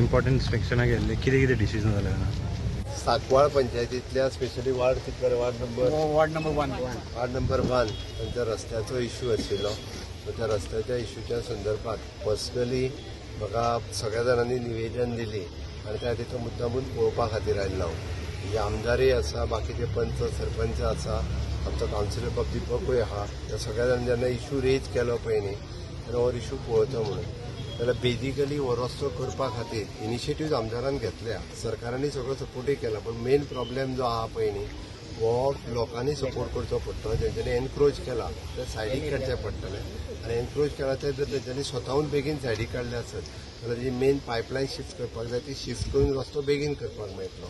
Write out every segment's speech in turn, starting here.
Important इन्स्पेक्शनाक गेल्ले, कितें कितें डिसिजन जालें हांगा? सांकवाळ पंचायतींतल्या, स्पेशली वार्ड कितलो? Ward number? Ward number 1. Ward number 1, तांच्या रस्त्याचो इश्यू आशिल्लो. सो त्या रस्त्याच्या इश्यूच्या संदर्भात पर्सनली म्हाका सगळ्या जाणांनी निवेदन दिली आनी त्या खातीर तो मुद्दामून पळोवपा खातीर आयिल्लो हांव. म्हणजे आमदारय आसा, बाकीचे पंच सरपंच आसा, आमचो कावन्सिलर बाब दीपकूय आहा. त्या सगळ्या जाणांनी जेन्ना इश्यू रेज केलो पळय न्ही, तेन्ना हो इश्यू पळोवचो म्हणून. जाल्यार बेजिकली हो रस्तो करपा खातीर इनिशिएटीव आमदारान घेतल्या, सरकारांनी सगळो सपोर्टूय केला, पूण मेन प्रॉब्लेम जो आहा पळय न्ही, हो लोकांनी सपोर्ट करचो पडटलो. जेंच्यांनी एनक्रोच केला ते सायडीक काडचें पडटलें आनी एनक्रोच केला ते जर तेंच्यांनी स्वताहून बेगीन सायडीक काडले आसत जाल्यार जी मेन पायपलायन शिफ्ट करपाक जाय ती शिफ्ट करून रस्तो बेगीन करपाक मेळटलो.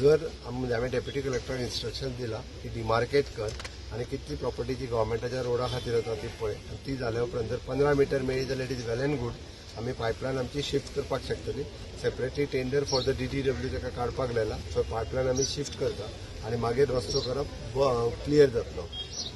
जर म्हणजे हांवें डेप्युटी कलेक्टराक इन्स्ट्रक्शन दिलां की डिमार्केट कर आनी कितली प्रॉपर्टी जी गव्हर्मेंटाच्या रोडा खातीर वता ती पळय आनी ती जाल्या उपरांत जर 15 मिटर मेळ्ळी जाल्यार it is well and good. आमी पायपलायन आमची शिफ्ट करपाक शकतली. Separately tender for the DTW ताका काडपाक लायला. सो पायपलायन आमी शिफ्ट करता आनी मागीर रस्तो करप क्लियर जातलो.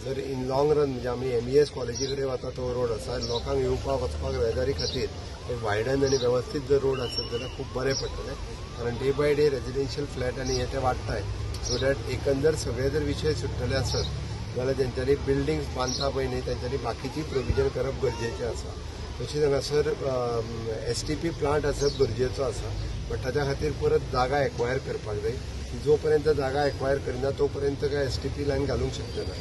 जर इन लॉंग रन म्हणजे आमी एमईएस कॉलेजी कडेन वता तो रोड आसा, लोकांक येवपाक वचपाक येरादारी खातीर एक वायडन आनी वेवस्थीत जर रोड आसत जाल्यार खूब बरें पडटलें, कारण day by day residential flat आनी हे ते वाडटाय. सो that एकंदर सगळे जर विशय सुट्टले आसत जाल्यार तेंच्यांनी बिल्डिंग्स बांदता पळय न्ही, तेंच्यांनी बाकीची प्रोविजन करप गरजेचें आसा. तशीच हांगासर एसटीपी प्लांट आसप गरजेचो आसा, बट ताच्या खातीर परत जागा एक्वायर करपाक जाय. जो पर्यंत जागा एक्वायर करिना तो पर्यंत काय एसटीपी लायन घालूंक शकचे ना.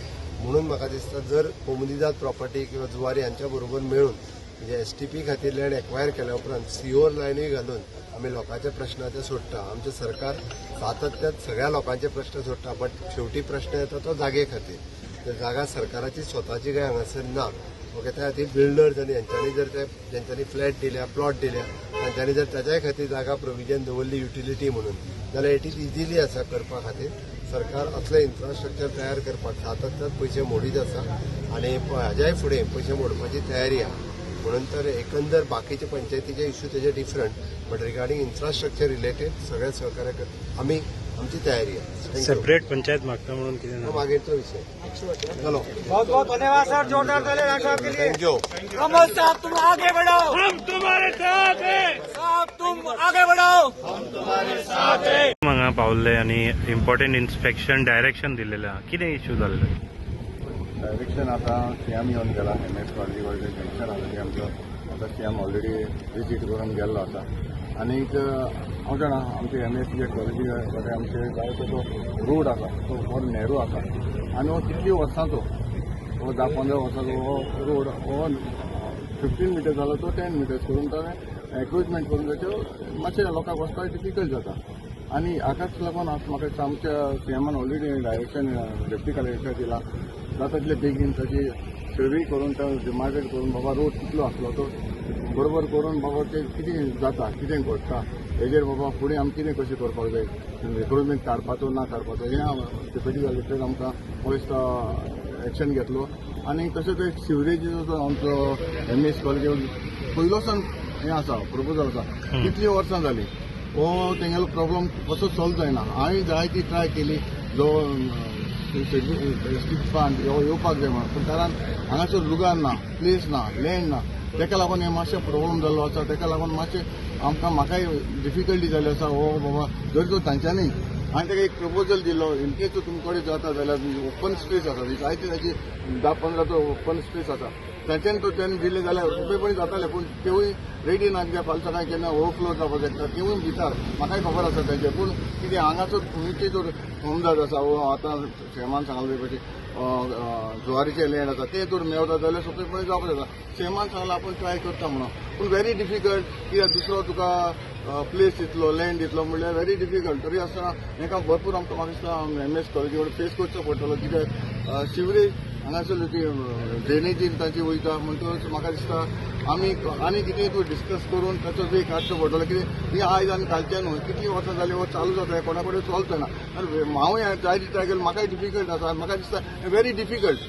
म्हणून म्हाका दिसता जर कोमुनिदाद प्रॉपर्टी किंवा जुवारी हांच्या बरोबर मेळून म्हणजे एसटीपी खातीर लँड एक्वायर केल्या उपरांत सिओर लायनूय घालून आमी लोकांचे प्रश्न ते सोडटा. आमचें सरकार सातत्यान सगळ्या लोकांचे प्रश्न सोडटा, बट शेवटी प्रश्न येता तो जागे खातीर. तर जागा सरकाराची स्वताची काय हांगासर ना. ओके, त्या खातीर बिल्डर्स आनी हेंच्यांनी जर ते जेंच्यांनी फ्लॅट दिल्या, प्लॉट दिल्या, तांच्यांनी जर ताच्याय खातीर जागा प्रोविजन दवरली युटिलिटी म्हणून जाल्यार it is easily आसा करपा खातीर. सरकार असलें इन्फ्रास्ट्रक्चर तयार करपाक सातत्यान पयशे मोडीत आसा आनी हाज्याय फुडें पयशे मोडपाची तयारी आहा. म्हणून तर एकंदर बाकीचे पंचायतीचे इश्यू तेजे different, but regarding infrastructure related सगळ्या सहकार्य करता आमी, आमची तयारी आहा. Thank you. Separate panchayat मागता म्हणून कितें हो मागीरचो विशय. चलो. बहुत बहुत धन्यवाद सर, जोरदार ताली डॉक्टर साहब के लिए. Thank you. कमल साहब, तुम आगे बढ़ो. हम तुम्हारे साथ हैं. साहब, तुम आगे बढ़ो. हांगा पावल्ले आनी इम्पॉर्टंट इन्स्पेक्शन डायरेक्शन दिल्लेलें आहा, कितें इश्यू जाल्ले? डायरेक्शन आतां सीएम येवन गेला. एमएस कॉलेजी कडेन जंक्शन आसा ते आमचो आतां सीएम ऑलरेडी विजीट करून गेल्लो आसा. आनीक हांव जाणा, आमचे एमएस जे कॉलेजी कडेन आमचे जाय तो रोड आसा तो बरो नॅरो आसा आनी हो कितली वर्सांचो, हो 10-15 वर्सांचो हो रोड. हो 15 मिटर जालो तो 10 मिटर्स करून ताणें एन्क्रोचमेंट करून ताच्यो मातशें लोकांक वचपाक डिफिकल्ट जाता. आनी हाकाच लागून आज म्हाका दिसता आमच्या सीएमान ऑलरेडी डायरेक्शन डेप्टी कलेक्टर दिला, जाता तितले बेगीन ताची सर्वे करून, तो डिमार्केट करून, बाबा रोड कितलो आसलो तो बरोबर करून, बाबा ते कितें जाता, कितें घडटा हेजेर, बाबा फुडें आमी कितें कशें करपाक जाय, रिक्रुटमेंट काडपाचो ना काडपाचो, हें डेप्युटी कलेक्टर आमकां पयस एक्शन घेतलो. आनी तशेंच एक सिवरेजीचो जो आमचो एमएस कॉलेज पयलोसान हें आसा, प्रपोजल आसा, कितलीं वर्सां जालीं हो तेंगेलो प्रॉब्लम कसो सॉल्व जायना. हांवें जायती ट्राय केली जो एसटी प्लांट हो येवपाक जाय म्हणून, पूण कारण हांगासर लुगार ना, प्लेस ना, लँड ना, तेका लागून हें मातशें प्रॉब्लम जाल्लो आसा. तेका लागून मातशें आमकां म्हाकाय डिफिकल्टी जाल्ली आसा. हो बाबा जरी तो तांच्यांनी हांवें ताका एक प्रपोजल दिलो, इन केस तुमचे कडेन जाता जाल्यार ओपन स्पेस आसा जायती, ताची 10-15 तो ओपन स्पेस आसा, तांच्यांनी तो तेणें दिलें जाल्यार सोंपेपणी जातालें. पूण तेवूय रेडी ना, कित्याक फाल्यां सकाळीं केन्ना ओवरफ्लो जावपाक शकता, तेवूय भितर म्हाकाय खबर आसा तेंचें. पूण कितें हांगासर खंयचे जर अंदाज आसा, हो आतां सीएमान सांगलें पळय जुवारीचें लँड आसा, तें जर मेवता जाल्यार सोंपेपणी जावपाक जाता. सीएमान सांगलां आपूण ट्राय करता म्हणून, पूण व्हेरी डिफिकल्ट, कित्याक दुसरो तुका प्लेस दितलो, लँड दितलो म्हणल्यार व्हेरी डिफिकल्ट. तरी आसतना हेका भरपूर आमकां म्हाका दिसता एमएस कॉलेजी कडेन फेस करचो पडटलो, कित्याक सिवरेज हांगासर ती ड्रेनेजीन तांची वयता. म्हणटकच म्हाका दिसता आमी आनी कितें तूं डिस्कस करून ताचो वे काडचो पडटलो. कितें ही आयज आनी कालच्यान न्हय, कितलीं वर्सां जालीं हो चालू जाता, कोणा कडेन सॉल्व जायना. आनी हांवूय जायती ट्राय केली, म्हाकाय डिफिकल्ट आसा. म्हाका दिसता व्हेरी डिफिकल्ट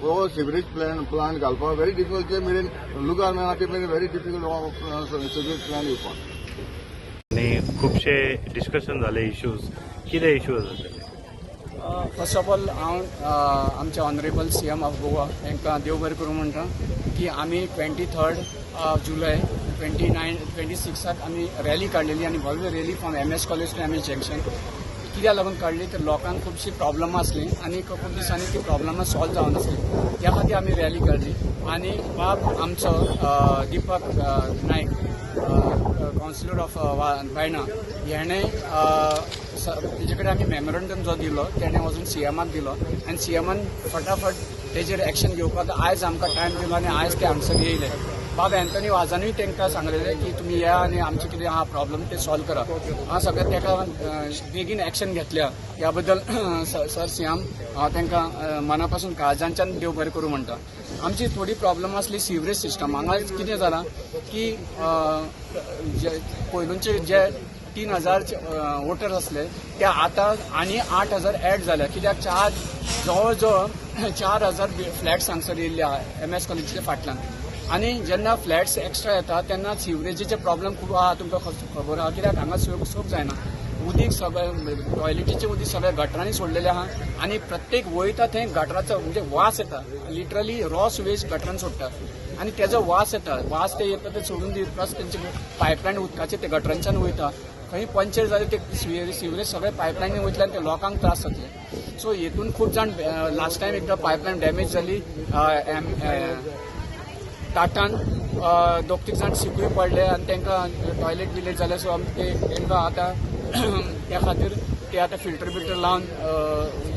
हो सिवरेज प्लांट घालपाक व्हेरी डिफिकल्ट. जे मेरेन लुगार मेळना ते मेरेन व्हेरी डिफिकल्ट हो सिवरेज प्लांट येवपाक. आनी खुबशे डिस्कशन जाले इश्यूज, कितें इश्यू आसा ते? फर्स्ट ऑफ ऑल हांव आमचे ऑनरेबल सीएम ऑफ गोवा हांकां देव बरें करूं म्हणटा की आमी 23 जुलय 29 26 आमी रॅली काडलेली आनी भव्य rally from MS College to MS Junction. कित्याक लागून काडली तर लोकांक खुबशी प्रॉब्लमां आसली आनी खूब दिसांनी ती प्रॉब्लमां सॉल्व जावन आसली, त्या खातीर आमी रॅली काडली. आनी बाब आमचो दीपक नायक, कावन्सिलर ऑफ बायणा, हेणें तेजे कडेन आमी मेमोरंडम जो दिलो तेणें वचून सीएमाक दिलो आनी सीएमान फटाफट तेजेर एक्शन घेवपाक आयज आमकां टायम दिलो आनी आयज ते हांगसर येयले. बाब अँथनी वाजानूय तांकां सांगलेलें की तुमी या आनी आमचे कितें आहा प्रॉब्लम ते सॉल्व करा. हांव सगळें ताका बेगीन एक्शन घेतल्या ह्या बद्दल सर सीएम हांव तांकां मना पासून काळजांच्यान देव बरें करूं म्हणटा. आमची थोडी प्रॉब्लम आसली सिवरेज सिस्टम. हांगा कितें जालां की पयलूचे जे 3000 वोटर्स आसले ते आतां आनी 8000 एड जाल्या, कित्याक चार जवळ जवळ 4000 फ्लॅट्स हांगसर येयल्ले आहा एमएस कॉलेजीच्या फाटल्यान. आनी जेन्ना फ्लॅट्स एक्स्ट्रा येता तेन्ना सिवरेजीचे प्रॉब्लम खूब आहा, तुमकां खबर आहा, कित्याक हांगा सोप जायना. उदीक सगळें टॉयलेटीचें उदीक सगळें गटरांनी सोडलेलें आहा आनी प्रत्येक वयता थंय गटराचो म्हणजे वास येता, लिटरली रॉ सुवेज गटरान सोडटा आनी तेजो वास येता. वास ते येता ते सोडून दी, प्लस तेंचे पायपलायन उदकाचे ते गटरांच्यान वयता, खंय पंचर जाले ते सिवरेज सगळे पायपलायनी वयतले आनी ते लोकांक त्रास जातले. सो हेतून खूब जाण लास्ट टायम एकदां पायपलायन डॅमेज जाली टाटान, दोग तीग जाण सिकूय पडले आनी तांकां टॉयलेट बिलेट जालें. सो आमी ते तांकां आतां त्या खातीर ते आतां फिल्टर बिल्टर लावन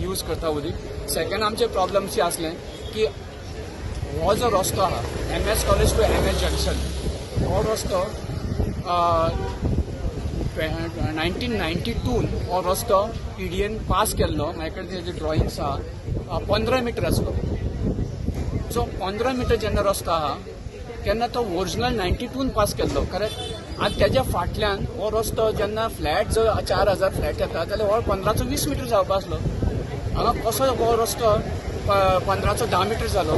यूज करता उदीक. सेकंड आमचे प्रॉब्लम्स आसलें की हो जो रस्तो आहा MS College to MS Junction, हो रस्तो 1992 हो रस्तो पीडीएन पास केल्लो. म्हाजे कडेन तेजे ड्रॉइंग्स आहा. 15 मिटर आसलो. सो 15 मिटर जेन्ना रस्तो आहा तेन्ना तो ओरिजिनल 92 पास केल्लो, करेक्ट. आनी तेज्या फाटल्यान हो रस्तो जेन्ना फ्लॅट जो 4000 फ्लॅट येता जाल्यार हो 15चो 20 मिटर जावपा आसलो. हांगा कसो हो रस्तो 15चो 10 मिटर जालो,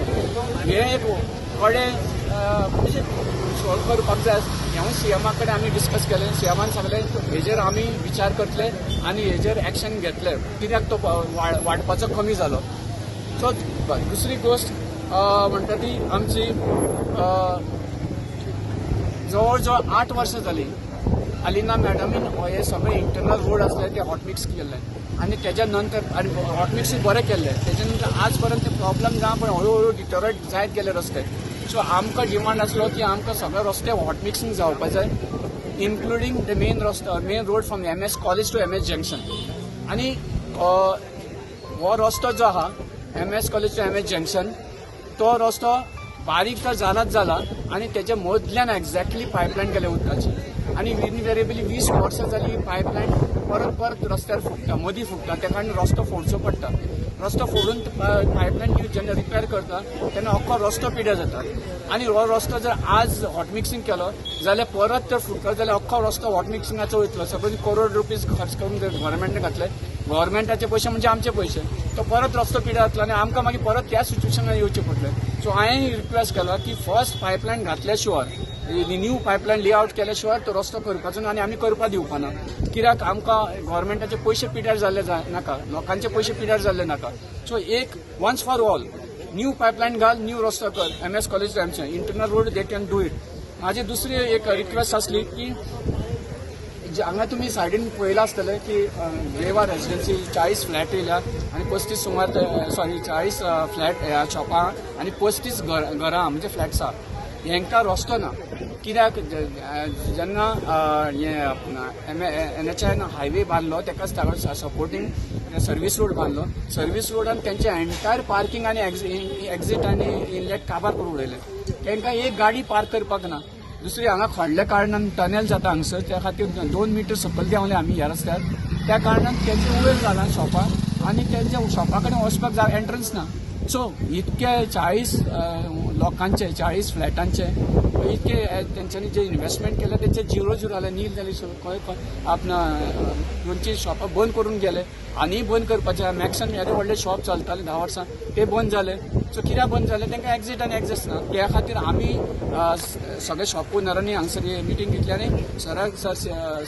हें एक कडेन म्हणजे सॉल्व करपाक जाय. हेंवूय सीएमा कडेन आमी डिस्कस केलें. सीएमान सांगलें हेजेर आमी विचार करतले आनी हेजेर एक्शन घेतले, कित्याक तो वाडपाचो कमी जालो. सो दुसरी गोश्ट म्हणटा ती आमची जवळ जवळ 8 वर्सां जाली अलिना मॅडमीन हे सगळे इंटरनल रोड आसले ते हॉटमिक्स केल्ले आनी तेज्या नंतर आनी हॉटमिक्सूय बरें केल्ले. तेज्या नंतर आज पर्यंत ते प्रॉब्लम ना, पण हळू हळू डिटोरेट जायत गेले रस्ते. सो आमकां डिमांड आसलो की आमकां सगळे रस्ते हॉटमिक्सींग जावपा जाय, इन्क्लुडींग the main रस्तो, main road from MS College to MS Junction. आनी हो रस्तो जो आहा MS College to MS Junction, तो रस्तो बारीक तर जालाच जाला आनी तेच्या मदल्यान एक्झॅक्टली पायपलायन गेले उदकाची आनी इनवेरेबली 20 वर्सां जाली पायपलायन परत परत रस्त्यार फुट्टा, मदीं फुट्टा. त्या कारणान रस्तो फोडचो पडटा. रस्तो फोडून पायपलायन जेन्ना रिपेर करता तेन्ना अख्खो रस्तो पिड्यार जाता. आनी हो रस्तो जर आज हॉटमिक्सींग केलो जाल्यार परत तर फुटलो जाल्यार अख्खो रस्तो हॉटमिक्सिंगाचो वयतलो. सपोज करोड रुपीज खर्च करून गव्हर्मेंटान घातले, गव्हर्मेंटाचे पयशे म्हणजे आमचे पयशे, तो परत रस्तो पिड्यार जातलो आनी आमकां मागीर परत त्या सिच्युएशनान येवचें पडटलें. सो हांवें रिक्वेस्ट केला की फर्स्ट पायपलायन घातल्या शिवाय, न्यू पायपलायन लेआउट केल्या शिवाय तो रस्तो करपाचो ना आनी आमी करपाक दिवपा ना, कित्याक आमकां गव्हर्मेंटाचे पयशे पिड्यार जाल्ले नाका, लोकांचे पयशे पिड्यार जाल्ले नाका. सो एक once for all new pipeline घाल, न्यू रस्तो कर MS College to MC internal road, they can do it. म्हाजी दुसरी एक रिक्वेस्ट आसली की हांगा तुमी सायडीन पळयलां आसतलें की रेवा रेजिडेन्सी 40 फ्लॅट येयल्या आनी 35 सुमार, सॉरी 40 फ्लॅट शॉपां आनी 35 घरां म्हणजे फ्लॅट्स आहा. हेंकां रस्तो ना, कित्याक जेन्ना हें एनएचआयन हायवे बांदलो तेकाच सपोर्टींग सर्वीस रोड बांदलो. सर्वीस रोडान तेंचे एंटायर पार्किंग आनी एक्झीट आनी इनलेट काबार करून उडयलें. तेंकां एक गाडी पार्क करपाक ना. दुसरी हांगा खणल्या कारणान टनेल जाता हांगसर, त्या खातीर 2 मिटर सकयल देंवले आमी ह्या रस्त्यार. त्या कारणान तेंचे वयर जाला शॉपां आनी तेंच्या शॉपा कडेन वचपाक एंट्रन्स ना. सो इतके 40 लोकांचे, 40 फ्लॅटांचे इतके तेंच्यांनी जे इन्वेस्टमेंट केलें तेंचे झिरो झिरो जालें, नील जालें. खंय खंय आपणा दोनची शॉपां बंद करून गेले आनी बंद करपाचें. मॅक्सन येदे व्हडले शॉप चलताले 10 वर्सां, ते बंद जाले. सो कित्याक बंद जाले, तांकां एक्झीट आनी एक्झेस ना. त्या खातीर आमी सगळे शॉप ओनरांनी हांगसर मिटींग घेतली आनी सराक सर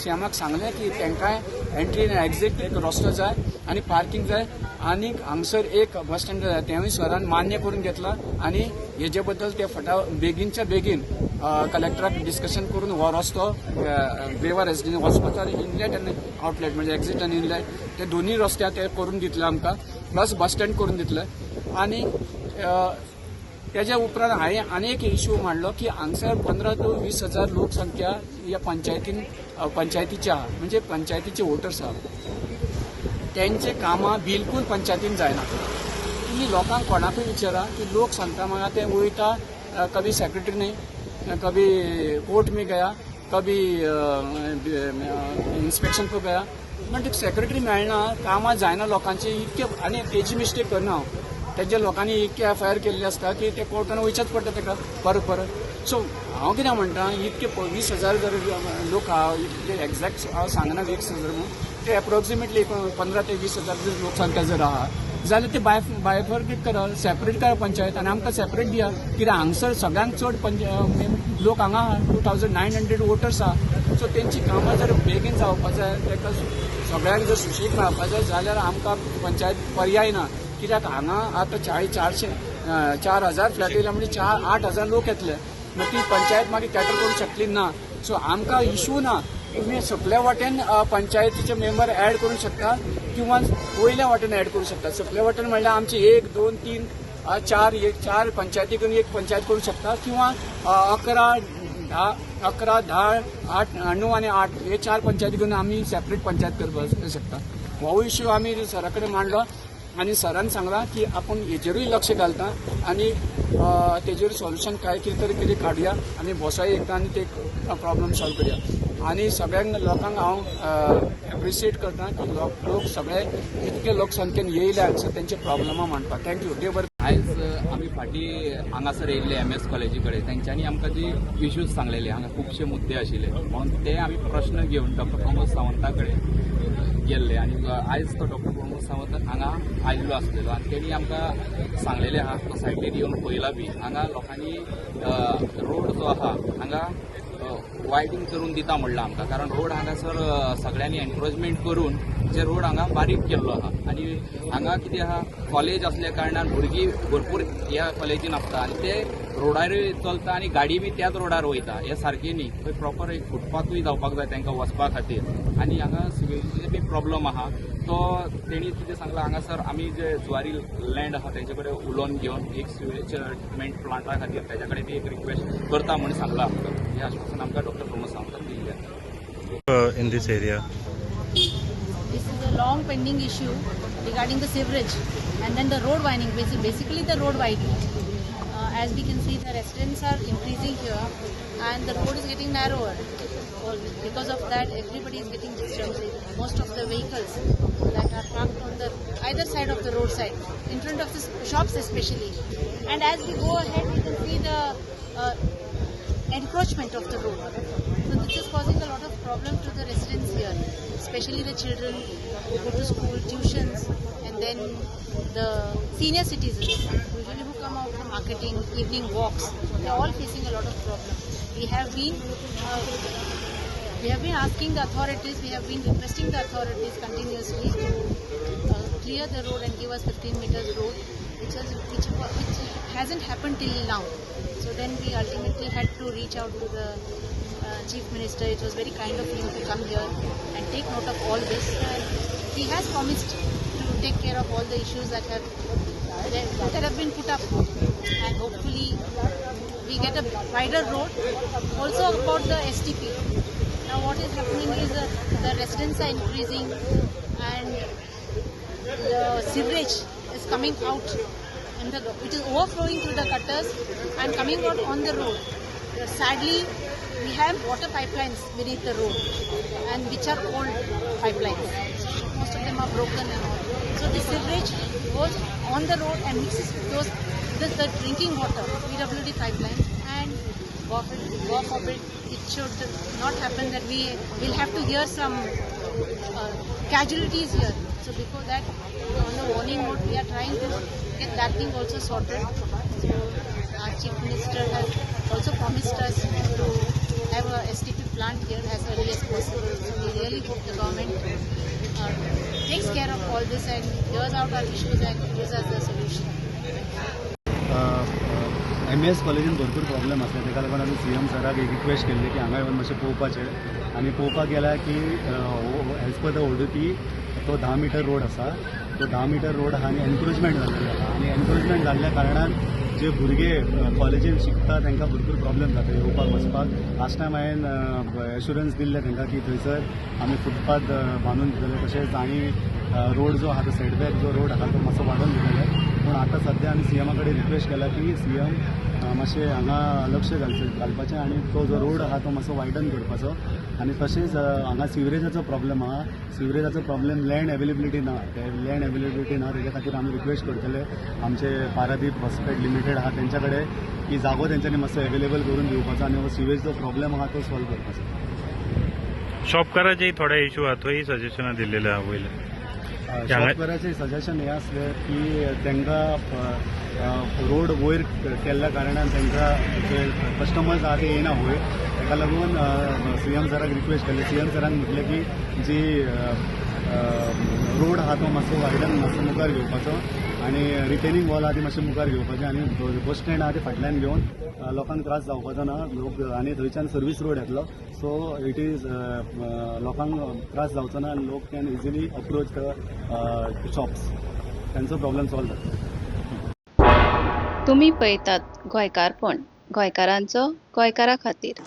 सीएमाक सांगलें की तांकां एंट्री आनी एक्झीट एक रस्तो जाय आनी पार्किंग जाय. आनीक हांगसर एक बस स्टँड जाय तेंवूय सरान मान्य करून घेतला आनी हेजे बद्दल ते फटा बेगीनच्या बेगीन कलेक्टराक डिस्कशन करून हो रस्तो बेवा रेसिडेन्सी वचपाचो आनी इनलेट आनी आउटलेट म्हणजे एक्झिट आनी इनलेट ते दोनूय रस्ते ते करून दितले आमकां, प्लस बस स्टँड करून दितले. आनी तेज्या उपरांत हांवें आनी एक इशू मांडलो की हांगसर 15 ते 20 हजार लोकसंख्या ह्या पंचायतीन पंचायतीची आहा, म्हणजे पंचायतीचे वोटर्स आहा, तेंचे कामां बिलकूल पंचायतीन जायना. तुमी लोकांक कोणाकूय विचारा की लोक सांगता म्हाका ते वयता, कभी सेक्रेटरी नहीं, कभी कोर्ट में गया, कभी इन्स्पेक्शन को गया, म्हणटकीर सेक्रेटरी मेळना, कामां जायना लोकांची इतके. आनी तेजी मिस्टेक करना हांव, तेजे लोकांनी इतके एफ I R केल्ले आसता की ते कोर्टान वयचेच पडटा ताका परत परत. सो हांव कितें म्हणटा, इतके 20 हजार जर लोक आहा, इतके एग्जॅक्ट हांव सांगना 20 हजार म्हणून, ते एप्रोक्सिमेटली 15 ते 20 हजार जर लोकसंख्या जर आहा जाल्यार ते बायफर्केट करा, सेपरेट करा पंचायत आनी आमकां सेपरेट दिया. कित्याक हांगसर सगळ्यांत चड पंच लोक हांगा 2900 वोटर्स आहा. सो तेंची कामां जर बेगीन जावपा जाय, ताका सगळ्यांक जर सुशेग मेळपा जाय जाल्यार आमकां पंचायत पर्याय ना. कित्याक हांगा आतां चाळीस चारशे 4000 फ्लॅट येयले म्हणजे 4-8 हजार लोक येतले, मागीर ती पंचायत मागीर कॅटर करूंक शकली ना. सो आमकां इशू ना, तुमी सकल्या वाटेन पंचायतीचे मेंबर ऍड करूंक शकता किंवा वयल्या वाटेन ऍड करूंक शकता. सकल्या वाटेन म्हणल्यार आमची एक, दोन, तीन, चार, एक चार पंचायती करून एक पंचायत करूंक शकता किंवा 11, 10, 11, 10, 8, 9 आनी 8 हे चार पंचायती करून आमी सेपरेट पंचायत करपाक शकता. हो इश्यू आमी सरा कडेन मांडलो आनी सरान सांगलां की आपूण हेजेरूय लक्ष घालता आनी तेजेर सोल्युशन काय कितें तरी कितें काडुया आनी बसोया एकदां आनी ते प्रॉब्लम सॉल्व करुया. आनी सगळ्यांक लोकांक हांव एप्रिशिएट करता की लोक सगळे इतके लोकसंख्येन येयले हांगसर तेंचे प्रॉब्लमां मांडपाक. Thank you, देव बरें. आयज आमी फाटीं हांगासर येयल्ले एम एस कॉलेजी कडेन, तेंच्यांनी आमकां जी इश्यूज सांगलेले, हांगा खुबशे मुद्दे आशिल्ले म्हणून ते आमी प्रश्न घेवन डॉक्टर प्रमोद सावंता कडेन गेल्ले आनी आयज तो डॉक्टर प्रमोद सावंत हांगा आयिल्लो आसलेलो आनी तेणी आमकां सांगलेलें आहा, तो सायटीर येवन पळयला बी, हांगा लोकांनी रोड जो आहा हांगा वायडींग करून दिता म्हणलां आमकां, कारण रोड हांगासर सगळ्यांनी एनक्रोचमेंट करून जे रोड हांगा बारीक केल्लो आहा. आनी हांगा कितें आहा, कॉलेज असल्या कारणान भुरगीं भरपूर ह्या कॉलेजीन आसता आनी ते रोडारूय चलता आनी गाडी बी त्याच रोडार वयता. हें सारकें न्ही. थंय प्रॉपर एक फुटपाथूय जावपाक जाय तांकां वचपा खातीर. आनी हांगा सिवेजीचे बी प्रॉब्लम आहा, तो तेणी कितें सांगलां, हांगासर आमी जे जुवारी लँड आहा तेंचे कडेन उलोवन घेवन एक सिवेज ट्रिटमेंट प्लांटा खातीर तेज्या कडेन बी एक रिक्वेस्ट करता म्हूण सांगलां आमकां. हें आश्वासन आमकां डॉक्टर प्रमोद सावंतान दिल्लें आसा. In this area? This is a long pending issue regarding the sewerage and then the road widening, basically the road widening. As we can see, the residents are increasing here and the road is getting narrower. So because of that, everybody is getting disturbed. Most of the vehicles that are parked on the either side of the roadside, in front of the shops especially. And as we go ahead, we can see the encroachment of the road. So this is causing a lot of problem to the residents here, especially the children who go to school, tuitions, and then the senior citizens, usually who come out for marketing, evening walks. They are all facing a lot of problem. We have been asking the authorities, we have been requesting the authorities continuously to clear the road and give us 15 meters road, which hasn't happened till now. So then we ultimately had to reach out to the Chief Minister. It was very kind of him to come here and take note of all this. And he has promised to take care of all the issues that have been put up, and hopefully we get a wider road. Also about the STP. Now what is happening is the residents are increasing and the sewerage is coming out and it is overflowing through the gutters and coming out on the road. Sadly, we have water pipelines beneath the road and which are old pipelines. Most of them are broken and all. So the sewerage goes on the road and mixes with those the drinking water, PWD pipelines, and God forbid, it should not happen that we will have to hear some casualties here. So before that, on the warning note, we are trying to get that thing also sorted. So our Chief Minister has also promised us to have a STP plant here as early as possible. So we really hope the government takes care. care of all this and hears out our issues and gives us the solution. M S कॉलेजीन भरपूर problem आसले. ताका लागून आमी C M सराक एक request केल्ली की हांगा येवन मातशें पळोवपाचें. आनी पळोवपाक गेल्यार की as per the ODP तो 10 मिटर रोड आसा. तो 10 मिटर रोड आहा आनी एनक्रोचमेंट जाल्लें आहा. आनी एनक्रोचमेंट जाल्ल्या कारणान जे भुरगे कॉलेजीन शिकता तांकां भरपूर प्रॉब्लेम जाता येवपाक वचपाक. लास्ट टायम हांवें एश्युरन्स दिल्लें तांकां की थंयसर आमी फुटपाथ बांदून दितले, तशेंच आनी रोड जो आहा तो सेटबॅक जो रोड आहा तो मातसो वाडोवन दितले. पूण आतां सद्या आमी सी एमा कडेन रिक्वेस्ट केला की सी एम मातशें हांगा लक्ष घालचें घालपाचें आनी तो जो रोड आहा तो मातसो वायडन करपाचो. आनी तशेंच हांगा सिवरेजाचो प्रॉब्लेम आहा. सिवरेजाचो प्रॉब्लेम, लँड एवेलेबिलिटी ना. ते लँड एवेलेबिलिटी ना, तेच्या खातीर आमी रिक्वेस्ट करतले आमचे पारादीप हॉस्पेट लिमिटेड आहा तेंच्या कडेन की जागो तेंच्यांनी मातसो एवेलेबल करून दिवपाचो आनी हो सिवेजचो प्रॉब्लेम आहा तो सॉल्व करपाचो. शॉपकाराचे थोडे इशू आहा, थंय सजेशनां दिल्लेले आहा वयले. शॉपकाराचें सजेशन हें आसलें की तांकां रोड वयर केल्ल्या कारणान तांकां जे कस्टमर्स आहा ते येयना वयर. ताका लागून सी एम सराक रिक्वेस्ट केली. सी एम सरान म्हटलें की जी रोड आहा तो मातसो वायडन मातसो मुखार घेवपाचो आनी रिटेनिंग वॉल आहा ती मातशी मुखार घेवपाची आनी बस स्टँड आहा ते फाटल्यान घेवन लोकांक त्रास जावपाचो ना. लोक आनी थंयच्यान सर्वीस रोड येतलो, सो it is लोकांक त्रास जावचो ना आनी लोक can easily approach the shops. तांचो प्रॉब्लेम सॉल्व जातलो. तुमी पळयतात गोंयकारपण, गोंयकारांचो गोंयकारा खातीर.